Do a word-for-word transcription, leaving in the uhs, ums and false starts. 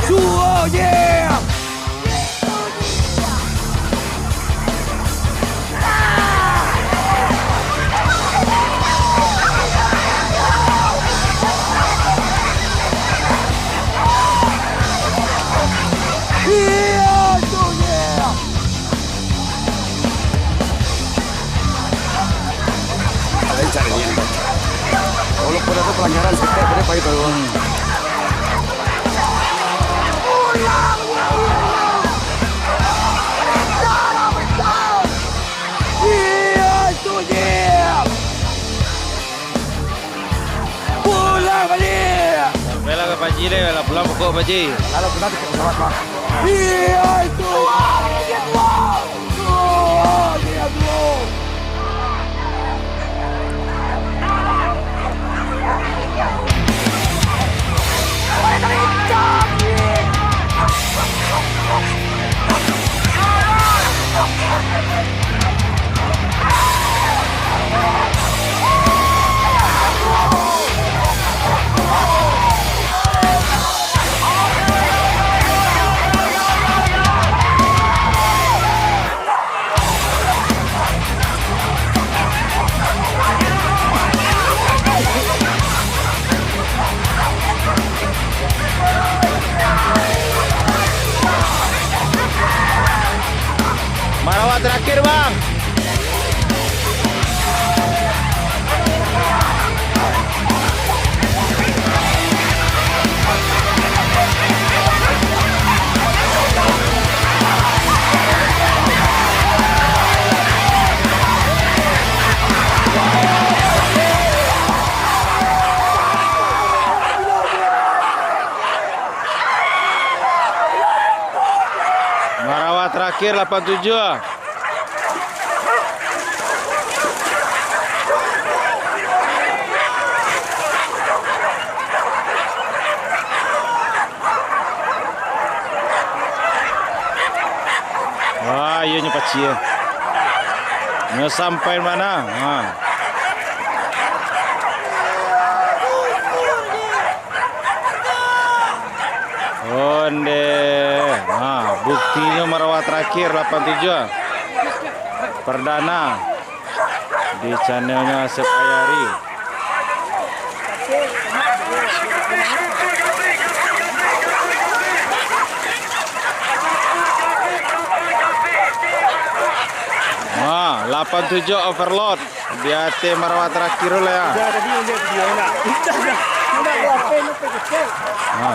Suo, yeah! Iya, tu, yeah! Lancar ni, lancar. Walaupun ada pelanggaran, sekitar boleh baik tu. Iya, sunyi. Pulang baliak! Sampailah ka Pak Haji deh, lah pulang pokok Pak Haji. Kalau sudah di pesawat, Bang. Iya, itu. Keluar, dia keluar. Keluar, dia keluar. Marawat terakhir, Bang. Marawat terakhir, lapan tujuh. Wah, iyo nyo pacie. Nyo sampai mano? Ha. Onde. Ha, buktinyo marawat terakhir, lapan tujuh. Perdana di channelnya Asep Ayari. Ha, lapan tujuh overload. Di ateh marawat terakhir lah ya. Udah tadi yang lihat video enak. Udah, udah. Udah, udah. Ha.